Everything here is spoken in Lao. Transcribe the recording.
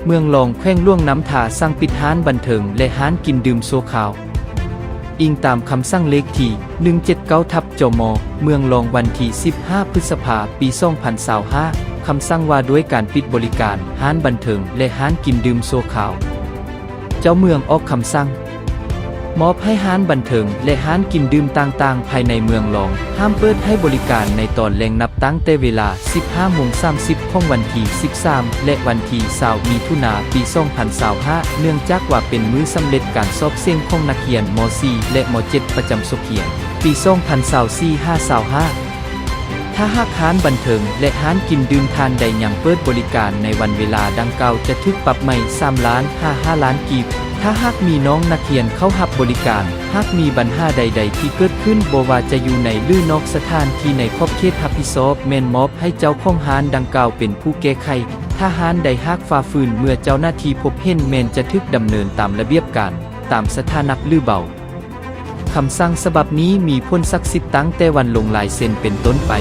ເມືອງລອງ ແຂວງຫຼວງນ້ຳທາ ສັ່ງປິດຮ້ານບັນເທີງ ແລະ ຮ້ານກິນດື່ມຊົ່ວຄາວ. ອີງຕາມຄຳສັ່ງເລກທີ ໜຶ່ງເຈັດເກົ້າ ທັບ ຈມ ເມືອງລອງ ວັນທີ ສິບຫ້າ ພຶດສະພາ ປີ ສອງພັນຊາວຫ້າ ຄຳສັ່ງວ່າດ້ວຍການປິດບໍລິການຮ້ານບັນເທີງ ແລະ ຮ້ານກິນດື່ມຊົ່ວຄາວ. ເຈົ້າເມືອງອອກຄຳສັ່ງ ມອບໃຫ້ຮ້ານບັນເທີງ ແລະ ຮ້ານກິນດື່ມຕ່າງໆ ພາຍໃນເມືອງລອງ ຫ້າມເປີດໃຫ້ບໍລິການໃນຕອນແລງ ນັບຕັ້ງແຕ່ເວລາ ສິບຫ້າໂມງສາມສິບ ຂອງວັນທີ ສິບສາມ ແລະ ວັນທີ ຊາວ ມິຖຸນາ ປີ ສອງພັນຊາວຫ້າ ເນື່ອງຈາກວ່າເປັນມື້ສຳເລັດການສອບເສັງຂອງນັກຮຽນ ມ.ສີ່ ແລະ ມ.ເຈັດ ປະຈຳສົກຮຽນ ປີ ສອງພັນຊາວສີ່ ຫາ ຊາວຫ້າ. ຖ້າຫາກຮ້ານບັນເທີງ ແລະ ຮ້ານກິນດື່ມທ່ານໃດຍັງເປີດບໍລິການໃນວັນເວລາດັ່ງກ່າວ ຈະຖືກປັບໃໝ ສາມລ້ານ ຫາ ຫ້າລ້ານກີບ. ຖ້າຫາກມີນ້ອງນັກຮຽນເຂົ້າຮັບບໍລິການ, ຫາກມີບັນຫາໃດໆທີ່ເກີດຂຶ້ນ ບໍ່ວ່າຈະຢູ່ໃນ ຫຼື ນອກສະຖານທີ່ໃນຂອບເຂດຮັບຜິດຊອບ ແມ່ນມອບໃຫ້ເຈົ້າຂອງຮ້ານດັ່ງກ່າວເປັນຜູ້ແກ້ໄຂ. ຖ້າຮ້ານໃດຫາກຝ່າຝືນ ເມື່ອເຈົ້າໜ້າທີ່ພົບເຫັນ ແມ່ນຈະຖືກດຳເນີນຕາມລະບຽບການ ຕາມສະຖານະ ຫຼື ເບົາ. ຄຳສັ່ງສະບັບນີ້ມີຜົນສັກສິດຕັ້ງແຕ່ວັນລົງລາຍເຊັນເປັນຕົ້ນໄປ.